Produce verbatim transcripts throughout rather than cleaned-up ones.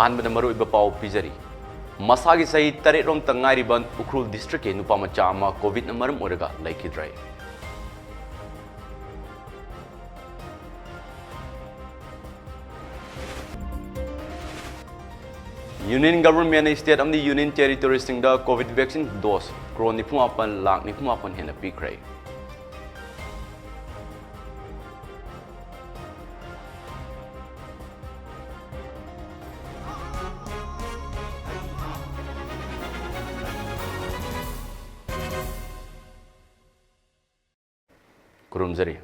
ꯑꯍꯥꯟꯕꯗ ꯃꯔꯨꯑꯣꯏꯕ ꯄꯥꯎ ꯄꯤꯖꯔꯤ꯫ ꯃꯁꯥꯒꯤ ꯆꯍꯤ ꯇꯔꯦꯠ ꯔꯣꯝꯇ ꯉꯥꯏꯔꯤꯕ ꯎꯈ꯭ꯔꯨꯜ district ꯀꯤ ꯅꯨꯄꯥ ꯃꯆꯥ ꯑꯃ COVID ꯅ ꯃꯔꯝ ꯑꯣꯏꯔꯒ ꯂꯩꯈꯤꯗ꯭ꯔꯦ꯫ Union Government ꯅ state ꯑꯃꯗꯤ Union Territory ꯁꯤꯡꯗ COVID vaccine dose crore ꯅꯤꯐꯨ ꯃꯥꯄꯟ ꯂꯥꯈ ꯅꯤꯐꯨ ꯃꯥꯄꯟ ꯍꯦꯟꯅ ꯄꯤꯈ꯭ꯔꯦ꯫ ꯈꯨꯔꯨꯝꯖꯔꯤ꯫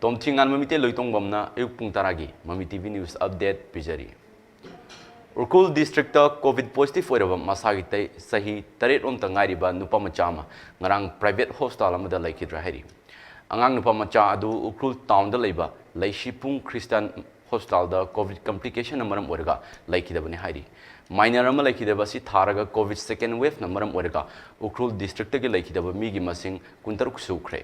ꯇꯣꯝꯊꯤꯉꯥꯟ ꯃꯃꯤꯇꯩ ꯂꯣꯏꯇꯣꯡꯕꯝꯅ ꯑꯌꯨꯛ ꯄꯨꯡ ꯇꯔꯥꯒꯤ ꯃꯃꯤ TV news update ꯄꯤꯖꯔꯤ꯫ Ukhrul district ꯇ COVID positive ꯑꯣꯏꯔꯕ ꯃꯁꯥꯒꯤ ꯇꯩ-, ꯆꯍꯤ ꯇꯔꯦꯠ ꯔꯣꯝꯇ ꯉꯥꯏꯔꯤꯕ ꯅꯨꯄꯥ ꯃꯆꯥ ꯑꯃ ꯉꯔꯥꯡ private hospital ꯑꯃꯗ ꯂꯩꯈꯤꯗ꯭ꯔꯦ ꯍꯥꯏꯔꯤ꯫ ꯑꯉꯥꯡ ꯅꯨꯄꯥ ꯃꯆꯥ ꯑꯗꯨ ꯎꯈ꯭ꯔꯨꯜ town ꯗ ꯂꯩꯕ ꯂꯩꯁꯤꯄꯨꯡ Christian hospital ꯗ COVID complication ꯅ ꯃꯔꯝ ꯑꯣꯏꯔꯒ ꯂꯩꯈꯤꯗꯕꯅꯤ ꯍꯥꯏꯔꯤ꯫ Minor ꯑꯃ ꯂꯩꯈꯤꯗꯕ ꯑꯁꯤ ꯊꯥꯔꯒ COVID second wave ꯅ ꯃꯔꯝ ꯑꯣꯏꯔꯒ ꯎꯈ꯭ꯔꯨꯜ district ꯇꯒꯤ ꯂꯩꯈꯤꯗꯕ ꯃꯤꯒꯤ ꯃꯁꯤꯡ ꯀꯨꯟꯇꯔꯨꯛ ꯁꯨꯈ꯭ꯔꯦ꯫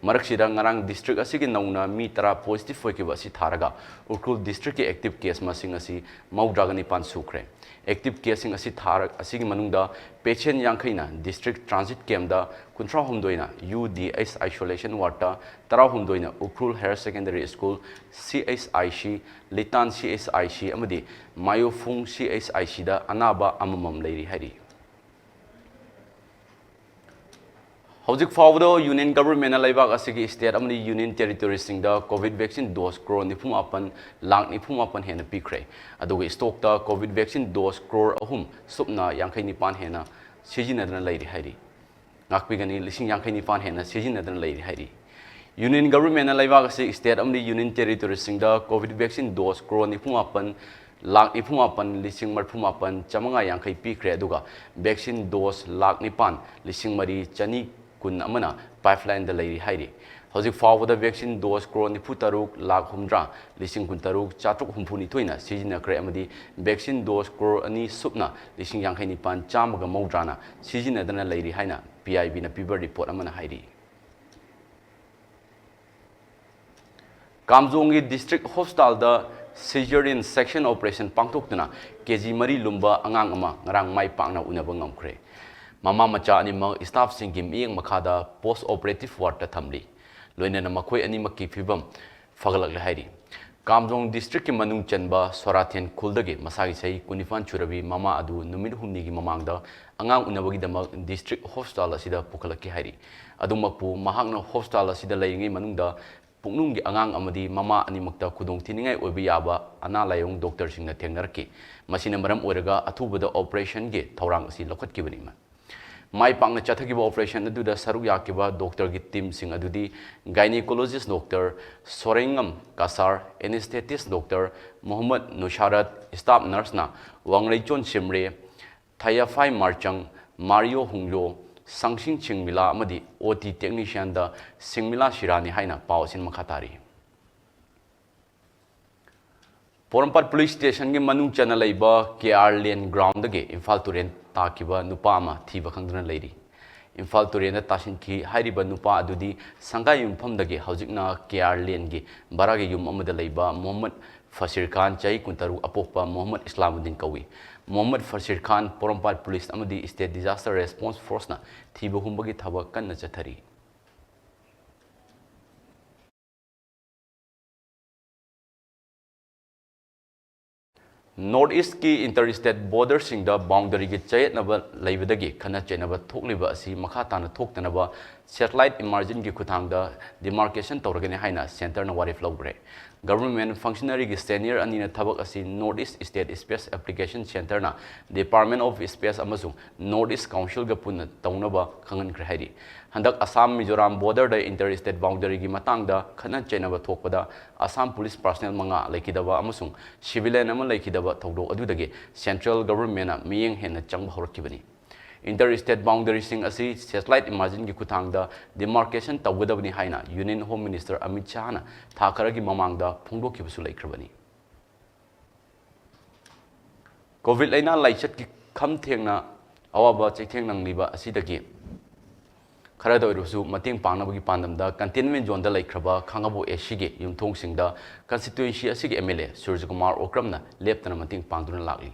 ꯃꯔꯛꯁꯤꯗ ꯉꯔꯥꯡ district ꯑꯁꯤꯒꯤ ꯅꯧꯅ ꯃꯤ ꯇꯔꯥ positive ꯑꯣꯏꯈꯤꯕ ꯑꯁꯤ ꯊꯥꯔꯒ ꯎꯈ꯭ꯔꯨꯜ district ꯀꯤ active case ꯃꯁꯤꯡ ꯑꯁꯤ ꯃꯧꯗ꯭ꯔꯥꯒ ꯅꯤꯄꯥꯟ ꯁꯨꯈ꯭ꯔꯦ꯫ Active case ꯁꯤꯡ ꯑꯁꯤ ꯊꯥꯔ-, ꯑꯁꯤꯒꯤ ꯃꯅꯨꯡꯗ patient ꯌꯥꯡꯈꯩꯅ district transit camp ꯗ, ꯀꯨꯟꯊ꯭ꯔꯥ ꯍꯨꯝꯗꯣꯏꯅ UDH isolation ward ꯇ, ꯇꯔꯥ ꯍꯨꯝꯗꯣꯏꯅ Ukhrul Higher Secondary School, CHIC, ꯂꯤꯇꯥꯟ CHIC ꯑꯃꯗꯤ ꯃꯥꯌꯣꯐꯨꯡ CHIC ꯗ ꯑꯅꯥꯕ ꯑꯃꯃꯝ ꯂꯩꯔꯤ ꯍꯥꯏꯔꯤ꯫ ꯍꯧꯖꯤꯛ ꯐꯥꯎꯕꯗ Union Government ꯅ ꯂꯩꯕꯥꯛ ꯑꯁꯤꯒꯤ state ꯑꯃꯗꯤ Union Territory ꯁꯤꯡꯗ COVID vaccine dose crore ꯅꯤꯐꯨ ꯃꯥꯄꯟ ꯂꯥꯈ ꯅꯤꯐꯨ ꯃꯥꯄꯟ ꯍꯦꯟꯅ ꯄꯤꯈ꯭ꯔꯦ꯫ ꯑꯗꯨꯒ stock ꯇ COVID vaccine dose crore ꯑꯍꯨꯝ ꯁꯨꯞꯅ ꯌꯥꯡꯈꯩ ꯅꯤꯄꯥꯟ ꯍꯦꯟꯅ ꯁꯤꯖꯤꯟꯅꯗꯨꯅ ꯂꯩꯔꯤ ꯍꯥꯏꯔꯤ꯫ ꯉꯥꯛꯄꯤꯒꯅꯤ, ꯂꯤꯁꯤꯡ ꯌꯥꯡꯈꯩ ꯅꯤꯄꯥꯟ ꯍꯦꯟꯅ ꯁꯤꯖꯤꯟꯅꯗꯨꯅ ꯂꯩꯔꯤ ꯍꯥꯏꯔꯤ꯫ Union Government ꯅ ꯂꯩꯕꯥꯛ ꯑꯁꯤ state ꯑꯃꯗꯤ Union Territory ꯁꯤꯡꯗ COVID vaccine dose crore ꯅꯤꯐꯨ ꯃꯥꯄꯟ ꯂꯥꯈ ꯅꯤꯐꯨ ꯃꯥꯄꯟ ꯂꯤꯁꯤꯡ ꯃꯔꯤꯐꯨ ꯃꯥꯄꯟ ꯆꯥꯃꯉꯥ ꯌꯥꯡꯈꯩ ꯄꯤꯈ꯭ꯔꯦ, ꯑꯗꯨꯒ vaccine dose ꯂꯥꯈ ꯅꯤꯄꯥꯟ ꯂꯤꯁꯤꯡ ꯃꯔꯤ ꯆꯅꯤ ꯀꯨꯟ ꯑꯃꯅ pipeline ꯗ ꯂꯩꯔꯤ ꯍꯥꯏꯔꯤ꯫ ꯍꯧꯖꯤꯛ ꯐꯥꯎꯕꯗ vaccine dose crore ꯅꯤꯐꯨ ꯇꯔꯨꯛ ꯂꯥꯈ ꯍꯨꯝꯗ꯭ꯔꯥ ꯂꯤꯁꯤꯡ ꯀꯨꯟꯇꯔꯨꯛ ꯆꯥꯇ꯭ꯔꯨꯛ ꯍꯨꯝꯐꯨ ꯅꯤꯊꯣꯏꯅ ꯁꯤꯖꯤꯟꯅꯈ꯭ꯔꯦ ꯑꯃꯗꯤ vaccine dose crore ꯑꯅꯤ ꯁꯨꯞꯅ ꯂꯤꯁꯤꯡ ꯌꯥꯡꯈꯩ ꯅꯤꯄꯥꯟ ꯆꯥꯝꯃꯒ ꯃꯧꯗ꯭ꯔꯥꯅ ꯁꯤꯖꯤꯟꯅꯗꯅ ꯂꯩꯔꯤ ꯍꯥꯏꯅ PIB ꯅ ꯄꯤꯕ report ꯑꯃꯅ ꯍꯥꯏꯔꯤ꯫ ꯀꯥꯝꯖꯣꯡꯒꯤ district hospital ꯗ Cesarean section operation ꯄꯥꯡꯊꯣꯛꯇꯨꯅ ꯀꯦ ꯖꯤ ꯃꯔꯤ ꯂꯨꯝꯕ ꯑꯉꯥꯡ ꯑꯃ ꯉꯔꯥꯡ ꯃꯥꯏ ꯄꯥꯛꯅ ꯎꯅꯕ ꯉꯝꯈ꯭ꯔꯦ꯫ ꯃꯃꯥ ꯃꯆꯥ ꯑꯅꯤꯃꯛ staffꯁꯤꯡꯒꯤ ꯃꯤꯠꯌꯦꯡ ꯃꯈꯥꯗ post operative wardꯇ ꯊꯝꯂꯤ꯫ ꯂꯣꯏꯅꯅ ꯃꯈꯣꯏ ꯑꯅꯤꯃꯛꯀꯤ ꯐꯤꯕꯝ ꯐꯒꯠꯂꯛꯂꯦ ꯍꯥꯏꯔꯤ꯫ ꯀꯥꯝꯖꯣꯡ districtꯀꯤ ꯃꯅꯨꯡ ꯆꯟꯕ ꯁꯣꯔꯥꯊꯦꯟ ꯈꯨꯜꯗꯒꯤ ꯃꯁꯥꯒꯤ ꯆꯍꯤ ꯀꯨꯟꯅꯤꯄꯥꯟ ꯁꯨꯔꯕꯤ ꯃꯃꯥ ꯑꯗꯨ ꯅꯨꯃꯤꯠ ꯍꯨꯝꯅꯤꯒꯤ ꯃꯃꯥꯡꯗ ꯑꯉꯥꯡ ꯎꯅꯕꯒꯤꯗꯃꯛ district hospital ꯑꯁꯤꯗ ꯄꯨꯈꯠꯂꯛꯈꯤ ꯍꯥꯏꯔꯤ꯫ ꯑꯗꯨꯃꯛꯄꯨ ꯃꯍꯥꯛꯅ hospital ꯑꯁꯤꯗ ꯂꯩꯔꯤꯉꯩ ꯃꯅꯨꯡꯗ ꯄꯨꯛꯅꯨꯡꯒꯤ ꯑꯉꯥꯡ ꯑꯃꯗꯤ ꯃꯃꯥ ꯑꯅꯤꯃꯛꯇ ꯈꯨꯗꯣꯡꯊꯤꯅꯤꯡꯉꯥꯏ ꯑꯣꯏꯕ ꯌꯥꯕ ꯑꯅꯥ ꯂꯥꯏꯌꯣꯡ doctorꯁꯤꯡꯅ ꯊꯦꯡꯅꯔꯛꯈꯤ꯫ ꯃꯁꯤꯅ ꯃꯔꯝ ꯑꯣꯏꯔꯒ ꯑꯊꯨꯕꯗ operationꯒꯤ ꯊꯧꯔꯥꯡ ꯑꯁꯤ ꯂꯧꯈꯠꯈꯤꯕꯅꯤ꯫ ꯃꯥꯏ ꯄꯥꯛꯅ ꯆꯠꯊꯈꯤꯕ operation ꯑꯗꯨꯗ ꯁꯔꯨꯛ ꯌꯥꯈꯤꯕ doctorꯒꯤ teamꯁꯤꯡ ꯑꯗꯨꯗꯤ gynecologist doctor ꯁꯣꯔꯦꯡꯉꯝ Cachar, anesthetist doctor Mohammad ꯅꯨꯁꯥꯔꯠ, staff nurseꯅ ꯋꯥꯡꯂꯩꯆꯣꯟ ꯁꯤꯝꯔꯦ, ꯊꯌꯥꯐꯥꯏ ꯃꯥꯔꯆꯪ, ꯃꯥꯔꯤꯌꯣ ꯍꯨꯡꯌꯣ, ꯁꯪꯁꯤꯡ ꯁꯤꯡꯃꯤꯂꯥ ꯑꯃꯗꯤ OT technicianꯗ ꯁꯤꯡꯃꯤꯂꯥ ꯁꯤꯔꯥꯅꯤ ꯍꯥꯏꯅ ꯄꯥꯎ ꯑꯁꯤꯅ ꯃꯈꯥ ꯇꯥꯔꯤ꯫ ꯄꯣꯔꯣꯝꯄꯥꯠ police stationꯒꯤ ꯃꯅꯨꯡ ꯆꯟꯅ ꯂꯩꯕ KR Lane groundꯗꯒꯤ ꯏꯝꯐꯥꯜ ꯇꯨꯔꯦꯟ ꯇꯥꯈꯤꯕ ꯅꯨꯄꯥ ꯑꯃ ꯊꯤꯕ ꯈꯪꯗꯅ ꯂꯩꯔꯤ꯫ ꯏꯝꯐꯥꯜ ꯇꯨꯔꯦꯟꯗ ꯇꯥꯁꯤꯟꯈꯤ ꯍꯥꯏꯔꯤꯕ ꯅꯨꯄꯥ ꯑꯗꯨꯗꯤ ꯁꯪꯒꯥꯏ ꯌꯨꯝꯐꯝꯗꯒꯤ ꯍꯧꯖꯤꯛꯅ KR Laneꯒꯤ ꯚꯔꯥꯒꯤ ꯌꯨꯝ ꯑꯃꯗ ꯂꯩꯕ ꯃꯣꯍꯝꯃꯗ ꯐꯁꯤꯔ ꯈꯥꯟ, ꯆꯍꯤ ꯀꯨꯟꯇꯔꯨꯛ, ꯑꯄꯣꯛꯄ ꯃꯣꯍꯝꯃꯗ ꯏꯁꯂꯥꯃꯨꯗꯤꯟ ꯀꯧꯏ꯫ ꯃꯣꯍꯝꯃꯗ ꯐꯁꯤꯔ ꯈꯥꯟ ꯄꯣꯔꯣꯝꯄꯥꯠ police ꯑꯃꯗꯤ state disaster response forceꯅ ꯊꯤꯕ ꯍꯨꯝꯕꯒꯤ ꯊꯕꯛ ꯀꯟꯅ ꯆꯠꯊꯔꯤ꯫ North Eastꯀꯤ inter state borderꯁꯤꯡꯗ boundaryꯒꯤ ꯆꯌꯦꯠꯅꯕ ꯂꯩꯕꯗꯒꯤ ꯈꯠꯅ ꯆꯩꯅꯕ ꯊꯣꯛꯂꯤꯕ ꯑꯁꯤ ꯃꯈꯥ ꯇꯥꯅ ꯊꯣꯛꯇꯅꯕ satellite imageingꯒꯤ ꯈꯨꯠꯊꯥꯡꯗ demarcation ꯇꯧꯔꯒꯅꯤ ꯍꯥꯏꯅ centreꯅ ꯋꯥꯔꯦꯞ ꯂꯧꯈ꯭ꯔꯦ꯫ Government functionaryꯒꯤ senior ꯑꯅꯤꯅ ꯊꯕꯛ ꯑꯁꯤ North East State Space Application Centreꯅ Department of Space ꯑꯃꯁꯨꯡ North East Councilꯒ ꯄꯨꯟꯅ ꯇꯧꯅꯕ ꯈꯪꯍꯟꯈ꯭ꯔꯦ ꯍꯥꯏꯔꯤ꯫ ꯍꯟꯗꯛ ꯑꯁꯥꯝ ꯃꯤꯖꯣꯔꯥꯝ borderꯗ inter state boundaryꯒꯤ ꯃꯇꯥꯡꯗ ꯈꯠꯅ ꯆꯩꯅꯕ ꯊꯣꯛꯄꯗ ꯑꯁꯥꯝ police personnel ꯃꯉꯥ ꯂꯩꯈꯤꯗꯕ ꯑꯃꯁꯨꯡ civilian ꯑꯃ ꯂꯩꯈꯤꯗꯕ ꯊꯧꯗꯣꯛ ꯑꯗꯨꯗꯒꯤ central governmentꯅ ꯃꯤꯠꯌꯦꯡ ꯍꯦꯟꯅ ꯆꯪꯕ ꯍꯧꯔꯛꯈꯤꯕꯅꯤ꯫ Inter state boundaryꯁꯤꯡ ꯑꯁꯤ satellite imageingꯒꯤ ꯈꯨꯠꯊꯥꯡꯗ demarcation ꯇꯧꯒꯗꯕꯅꯤ ꯍꯥꯏꯅ Union Home Minister ꯑꯃꯤꯠ ꯁꯥꯍꯅ ꯊꯥ ꯈꯔꯒꯤ ꯃꯃꯥꯡꯗ ꯐꯣꯡꯗꯣꯛꯈꯤꯕꯁꯨ ꯂꯩꯈ꯭ꯔꯕꯅꯤ꯫ COVID ꯂꯥꯏꯅꯥ ꯂꯥꯏꯆꯠꯀꯤ ꯈꯝ ꯊꯦꯡꯅ ꯑꯋꯥꯕ ꯆꯩꯊꯦꯡ ꯅꯪꯂꯤꯕ ꯑꯁꯤꯗꯒꯤ ꯈꯔꯗ ꯑꯣꯏꯔꯕꯁꯨ ꯃꯇꯦꯡ ꯄꯥꯡꯅꯕꯒꯤ ꯄꯥꯟꯗꯝꯗ containment zoneꯗ ꯂꯩꯈ꯭ꯔꯕ ꯈꯥꯉꯕꯣꯛ ACꯒꯤ ꯌꯨꯝꯊꯣꯡꯁꯤꯡꯗ constituency ꯑꯁꯤꯒꯤ MLA ꯁꯨꯔꯖꯀꯨꯃꯥꯔ ꯑꯣꯀ꯭ꯔꯝꯅ ꯂꯦꯞꯇꯅ ꯃꯇꯦꯡ ꯄꯥꯡꯗꯨꯅ ꯂꯥꯛꯂꯤ꯫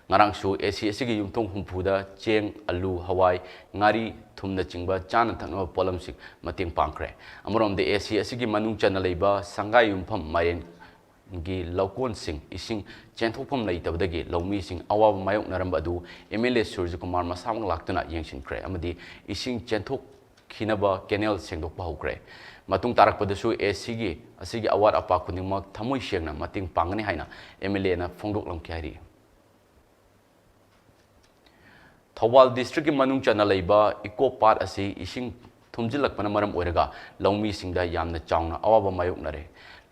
ꯉꯔꯥꯡꯁꯨ AC ꯑꯁꯤꯒꯤ ꯌꯨꯝꯊꯣꯡ ꯍꯨꯝꯐꯨꯗ ꯆꯦꯡ, ꯑꯂꯨ, ꯍꯋꯥꯏ, ꯉꯥꯔꯤ, ꯊꯨꯝꯅꯆꯤꯡꯕ ꯆꯥꯅ ꯊꯛꯅꯕ ꯄꯣꯠꯂꯝꯁꯤꯡ ꯃꯇꯦꯡ ꯄꯥꯡꯈ꯭ꯔꯦ꯫ ꯑꯃꯔꯣꯝꯗ AC ꯑꯁꯤꯒꯤ ꯃꯅꯨꯡ ꯆꯟꯅ ꯂꯩꯕ ꯁꯪꯒꯥꯏ ꯌꯨꯝꯐꯝ ꯃꯥꯏꯔꯦꯟ ꯒꯤ ꯂꯧꯀꯣꯟꯁꯤꯡ ꯏꯁꯤꯡ ꯆꯦꯟꯊꯣꯛꯐꯝ ꯂꯩꯇꯕꯗꯒꯤ ꯂꯧꯃꯤꯁꯤꯡ ꯑꯋꯥꯕ ꯃꯥꯌꯣꯛꯅꯔꯝꯕ ꯑꯗꯨ MLA ꯁꯨꯔꯖꯀꯨꯃꯥꯔ ꯃꯁꯥꯃꯛ ꯂꯥꯛꯇꯨꯅ ꯌꯦꯡꯁꯤꯟꯈ꯭ꯔꯦ ꯑꯃꯗꯤ ꯏꯁꯤꯡ ꯆꯦꯟꯊꯣꯛꯈꯤꯅꯕ canal ꯁꯦꯡꯗꯣꯛꯄ ꯍꯧꯈ꯭ꯔꯦ꯫ ꯃꯇꯨꯡ ꯇꯥꯔꯛꯄꯗꯁꯨ ACꯒꯤ ꯑꯁꯤꯒꯤ ꯑꯋꯥꯠ ꯑꯄꯥ ꯈꯨꯗꯤꯡꯃꯛ ꯊꯃꯣꯏ ꯁꯦꯡꯅ ꯃꯇꯦꯡ ꯄꯥꯡꯒꯅꯤ ꯍꯥꯏꯅ MLAꯅ ꯐꯣꯡꯗꯣꯛꯂꯝꯈꯤ ꯍꯥꯏꯔꯤ꯫ ꯊꯧꯕꯥꯜ districtꯀꯤ ꯃꯅꯨꯡ ꯆꯟꯅ ꯂꯩꯕ Eco Park ꯑꯁꯤ ꯏꯁꯤꯡ ꯊꯨꯝꯖꯤꯜꯂꯛꯄꯅ ꯃꯔꯝ ꯑꯣꯏꯔꯒ ꯂꯧꯃꯤꯁꯤꯡꯗ ꯌꯥꯝꯅ ꯆꯥꯎꯅ ꯑꯋꯥꯕ ꯃꯥꯌꯣꯛꯅꯔꯦ꯫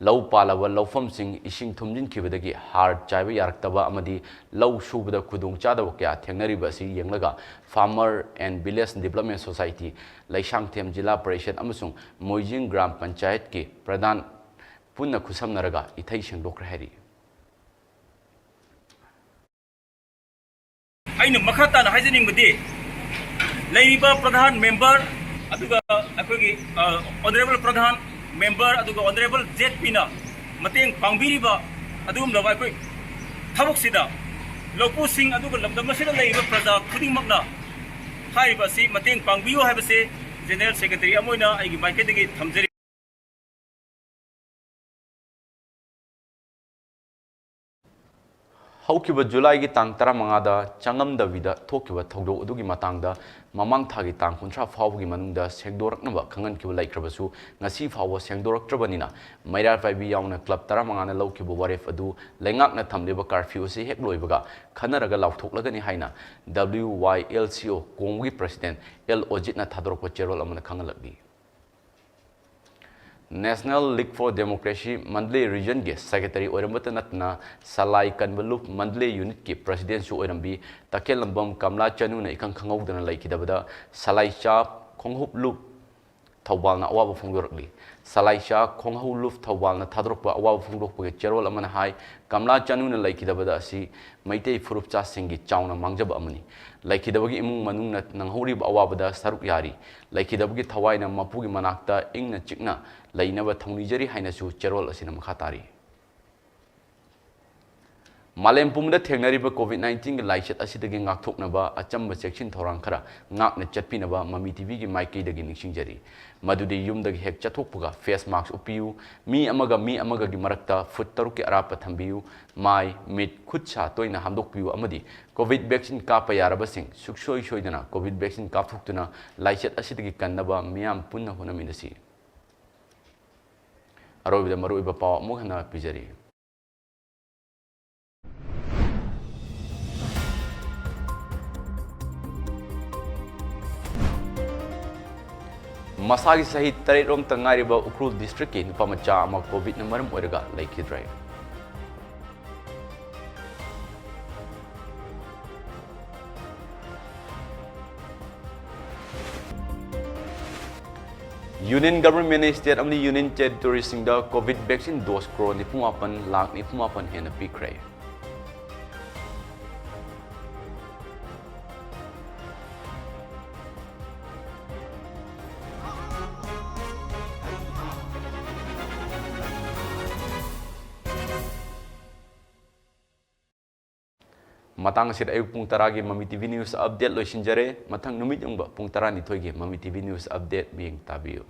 ꯂꯧ ꯄꯥꯜꯂꯕ ꯂꯧꯐꯝꯁꯤꯡ ꯏꯁꯤꯡ ꯊꯨꯝꯖꯤꯟꯈꯤꯕꯗꯒꯤ ꯍꯥꯔ ꯆꯥꯏꯕ ꯌꯥꯔꯛꯇꯕ ꯑꯃꯗꯤ ꯂꯧ ꯁꯨꯕꯗ ꯈꯨꯗꯣꯡꯆꯥꯗꯕ ꯀꯌꯥ ꯊꯦꯡꯅꯔꯤꯕ ꯑꯁꯤ ꯌꯦꯡꯂꯒ Farmer and Village Development Society, Leishangthem ꯖꯤꯂꯥ ꯄꯔꯤꯁꯠ ꯑꯃꯁꯨꯡ ꯃꯣꯏꯖꯤꯡ ꯒ꯭ꯔꯥꯝ ꯄꯟꯆꯥꯌꯠꯀꯤ ꯄ꯭ꯔꯙꯥꯟ ꯄꯨꯟꯅ ꯈꯨꯠꯁꯝꯅꯔꯒ ꯏꯊꯩ ꯁꯦꯡꯗꯣꯛꯈ꯭ꯔꯦ ꯍꯥꯏꯔꯤ꯫ ꯑꯩꯅ ꯃꯈꯥ ꯇꯥꯅ ꯍꯥꯏꯖꯅꯤꯡꯕꯗꯤ, ꯂꯩꯔꯤꯕ ꯄ꯭ꯔꯙꯥꯟ member, ꯑꯗꯨꯒ ꯑꯩꯈꯣꯏꯒꯤ, ꯑ, honourable ꯄ꯭ꯔꯙꯥꯟ member, ꯑꯗꯨꯒ honourable ZPꯅ ꯃꯇꯦꯡ ꯄꯥꯡꯕꯤꯔꯤꯕ ꯑꯗꯨꯒꯨꯝꯂꯕ ꯑꯩꯈꯣꯏ ꯊꯕꯛꯁꯤꯗ ꯂꯧꯄꯨꯁꯤꯡ ꯑꯗꯨꯒ ꯂꯝꯗꯝ ꯑꯁꯤꯗ ꯂꯩꯔꯤꯕ ꯄ꯭ꯔꯖꯥ ꯈꯨꯗꯤꯡꯃꯛꯅ ꯍꯥꯏꯔꯤꯕ ꯑꯁꯤ ꯃꯇꯦꯡ ꯄꯥꯡꯕꯤꯌꯨ ꯍꯥꯏꯕꯁꯤ General Secretary ꯑꯃ ꯑꯣꯏꯅ ꯑꯩꯒꯤ ꯃꯥꯏꯀꯩꯗꯒꯤ ꯊꯝꯖꯔꯤ꯫ ꯍꯧꯈꯤꯕ ꯖꯨꯂꯥꯏꯒꯤ ꯇꯥꯡ ꯇꯔꯥꯃꯉꯥꯗ ꯆꯪꯉꯝꯗꯕꯤꯗ ꯊꯣꯛꯈꯤꯕ ꯊꯧꯗꯣꯛ ꯑꯗꯨꯒꯤ ꯃꯇꯥꯡꯗ ꯃꯃꯥꯡ ꯊꯥꯒꯤ ꯇꯥꯡ ꯀꯨꯟꯊ꯭ꯔꯥ ꯐꯥꯎꯕꯒꯤ ꯃꯅꯨꯡꯗ ꯁꯦꯡꯗꯣꯔꯛꯅꯕ ꯈꯪꯍꯟꯈꯤꯕ ꯂꯩꯈ꯭ꯔꯕꯁꯨ, ꯉꯁꯤ ꯐꯥꯎꯕ ꯁꯦꯡꯗꯣꯔꯛꯇ꯭ꯔꯕꯅꯤꯅ, ꯃꯩꯔꯥ ꯄꯥꯏꯕꯤ ꯌꯥꯎꯅ club ꯇꯔꯥꯃꯉꯥꯅ ꯂꯧꯈꯤꯕ ꯋꯥꯔꯦꯞ ꯑꯗꯨ ꯂꯩꯉꯥꯛꯅ ꯊꯝꯂꯤꯕ curfew ꯑꯁꯤ ꯍꯦꯛ ꯂꯣꯏꯕꯒ ꯈꯟꯅꯔꯒ ꯂꯥꯎꯊꯣꯛꯂꯒꯅꯤ ꯍꯥꯏꯅ WYLCO ꯀꯣꯡꯕꯒꯤ president ꯑꯦꯜ ꯑꯣꯖꯤꯠꯅ ꯊꯥꯗꯣꯔꯛꯄ ꯆꯦꯔꯣꯜ ꯑꯃꯅ ꯈꯪꯍꯜꯂꯛꯂꯤ꯫ National League for Democracy Mandalay regionꯒꯤ secretary ꯑꯣꯏꯔꯝꯕꯇ ꯅꯠꯇꯅ ꯁꯂꯥꯏ ꯀꯟꯕ ꯂꯨꯞ ꯃꯟꯗꯂꯦ unitꯀꯤ presidentꯁꯨ ꯑꯣꯏꯔꯝꯕꯤ ꯇꯈꯦꯜꯂꯝꯕꯝ ꯀꯝꯂꯥ ꯆꯅꯨꯅ ꯏꯈꯪ ꯈꯪꯍꯧꯗꯅ ꯂꯩꯈꯤꯗꯕꯗ ꯁꯂꯥꯏ ꯆꯥꯞ ꯈꯣꯡꯎꯞ ꯂꯨꯞ ꯊꯧꯕꯥꯜꯅ ꯑꯋꯥꯕ ꯐꯣꯡꯗꯣꯔꯛꯂꯤ꯫ ꯁꯂꯥꯏꯁꯥ ꯈꯣꯡꯍꯧ ꯂꯨꯞ ꯊꯧꯕꯥꯜꯅ ꯊꯥꯗꯣꯔꯛꯄ ꯑꯋꯥꯕ ꯐꯣꯡꯗꯣꯛꯄꯒꯤ ꯆꯦꯔꯣꯜ ꯑꯃꯅ ꯍꯥꯏ, ꯀꯃꯂꯥ ꯆꯅꯨꯅ ꯂꯩꯈꯤꯗꯕꯗ ꯑꯁꯤ ꯃꯩꯇꯩ ꯐꯨꯔꯨꯞꯆꯥꯁꯤꯡꯒꯤ ꯆꯥꯎꯅ ꯃꯥꯡꯖꯕ ꯑꯃꯅꯤ꯫ ꯂꯩꯈꯤꯗꯕꯒꯤ ꯏꯃꯨꯡ ꯃꯅꯨꯡꯅ ꯅꯪꯍꯧꯔꯤꯕ ꯑꯋꯥꯕꯗ ꯁꯔꯨꯛ ꯌꯥꯔꯤ꯫ ꯂꯩꯈꯤꯗꯕꯒꯤ ꯊꯋꯥꯏꯅ ꯃꯄꯨꯒꯤ ꯃꯅꯥꯛꯇ ꯏꯪꯅ ꯆꯤꯛꯅ ꯂꯩꯅꯕ ꯊꯧꯅꯤꯖꯔꯤ ꯍꯥꯏꯅꯁꯨ ꯆꯦꯔꯣꯜ ꯑꯁꯤꯅ ꯃꯈꯥ ꯇꯥꯔꯤ꯫ ꯃꯥꯂꯦꯝ ꯄꯨꯝꯕꯗ ꯊꯦꯡꯅꯔꯤꯕ ꯀꯣꯚꯤꯗ ꯅꯥꯏꯟꯇꯤꯟꯒꯤ ꯂꯥꯏꯆꯠ ꯑꯁꯤꯗꯒꯤ ꯉꯥꯛꯊꯣꯛꯅꯕ ꯑꯆꯝꯕ ꯆꯦꯛꯁꯤꯟ ꯊꯧꯔꯥꯡ ꯈꯔ ꯉꯥꯛꯅ ꯆꯠꯄꯤꯅꯕ ꯃꯃꯤ ꯇꯤꯚꯤꯒꯤ ꯃꯥꯏꯀꯩꯗꯒꯤ ꯅꯤꯡꯁꯤꯡꯖꯔꯤ꯫ ꯃꯗꯨꯗꯤ ꯌꯨꯝꯗꯒꯤ ꯍꯦꯛ ꯆꯠꯊꯣꯛꯄꯒ ꯐꯦꯁ ꯃꯥꯛꯁ ꯎꯞꯄꯤꯌꯨ, ꯃꯤ ꯑꯃꯒ ꯃꯤ ꯑꯃꯒꯒꯤ ꯃꯔꯛꯇ ꯐꯨꯠ ꯇꯔꯨꯛꯀꯤ ꯑꯔꯥꯞꯄ ꯊꯝꯕꯤꯌꯨ, ꯃꯥꯏ, ꯃꯤꯠ, ꯈꯨꯠ ꯁꯥ ꯇꯣꯏꯅ ꯍꯥꯝꯗꯣꯛꯄꯤꯌꯨ ꯑꯃꯗꯤ ꯀꯣꯚꯤꯗ ꯚꯦꯛꯁꯤꯟ ꯀꯥꯞꯄ ꯌꯥꯔꯕꯁꯤꯡ ꯁꯨꯡꯁꯣꯏ ꯁꯣꯏꯗꯅ ꯀꯣꯚꯤꯗ ꯚꯦꯛꯁꯤꯟ ꯀꯥꯞꯊꯣꯛꯇꯨꯅ ꯂꯥꯏꯆꯠ ꯑꯁꯤꯗꯒꯤ ꯀꯟꯅꯕ ꯃꯤꯌꯥꯝ ꯄꯨꯟꯅ ꯍꯣꯠꯅꯃꯤꯟꯅꯁꯤ꯫ ꯑꯔꯣꯏꯕꯗ ꯃꯔꯨꯑꯣꯏꯕ ꯄꯥꯎ ꯑꯃꯨꯛ ꯍꯟꯅ ꯄꯤꯖꯔꯤ꯫ ꯃꯁꯥꯒꯤ ꯆꯍꯤ ꯇꯔꯦꯠ ꯔꯣꯝꯇ ꯉꯥꯏꯔꯤꯕ ꯎꯈ꯭ꯔꯨꯜ ꯗꯤꯁꯇ꯭ꯔꯤꯛꯀꯤ ꯅꯨꯄꯥ ꯃꯆꯥ ꯑꯃ ꯀꯣꯚꯤꯗꯅ ꯃꯔꯝ ꯑꯣꯏꯔꯒ ꯂꯩꯈꯤꯗ꯭ꯔꯦ꯫ ꯌꯨꯅꯤꯌꯟ ꯒꯚꯔꯟꯃꯦꯟꯠꯅ ꯁ꯭ꯇꯦꯠ ꯑꯃꯗꯤ ꯌꯨꯅꯤꯌꯟ ꯇꯦꯔꯤꯇꯣꯔꯤꯁꯤꯡꯗ ꯀꯣꯚꯤꯗ ꯚꯦꯛꯁꯤꯟ ꯗꯣꯁ ꯀ꯭ꯔꯣꯔ ꯅꯤꯐꯨ ꯃꯥꯄꯟ ꯂꯥꯈ ꯅꯤꯐꯨ ꯃꯥꯄꯟ ꯍꯦꯟꯅ ꯄꯤꯈ꯭ꯔꯦ꯫ ꯃꯇꯥꯡ ꯑꯁꯤꯗ ꯑꯌꯨꯛ ꯄꯨꯡ ꯇꯔꯥꯒꯤ ꯃꯃꯤ ꯇꯤꯚꯤ ꯅ꯭ꯌꯨꯁ ꯑꯞꯗꯦꯠ ꯂꯣꯏꯁꯤꯟꯖꯔꯦ꯫ ꯃꯊꯪ ꯅꯨꯃꯤꯠ ꯌꯨꯡꯕ ꯄꯨꯡ ꯇꯔꯥꯅꯤꯊꯣꯏꯒꯤ ꯃꯃꯤ ꯇꯤꯚꯤ ꯅ꯭ꯌꯨꯁ ꯑꯞꯗꯦꯠ ꯃꯤꯠꯌꯦꯡ ꯇꯥꯕꯤꯌꯨ꯫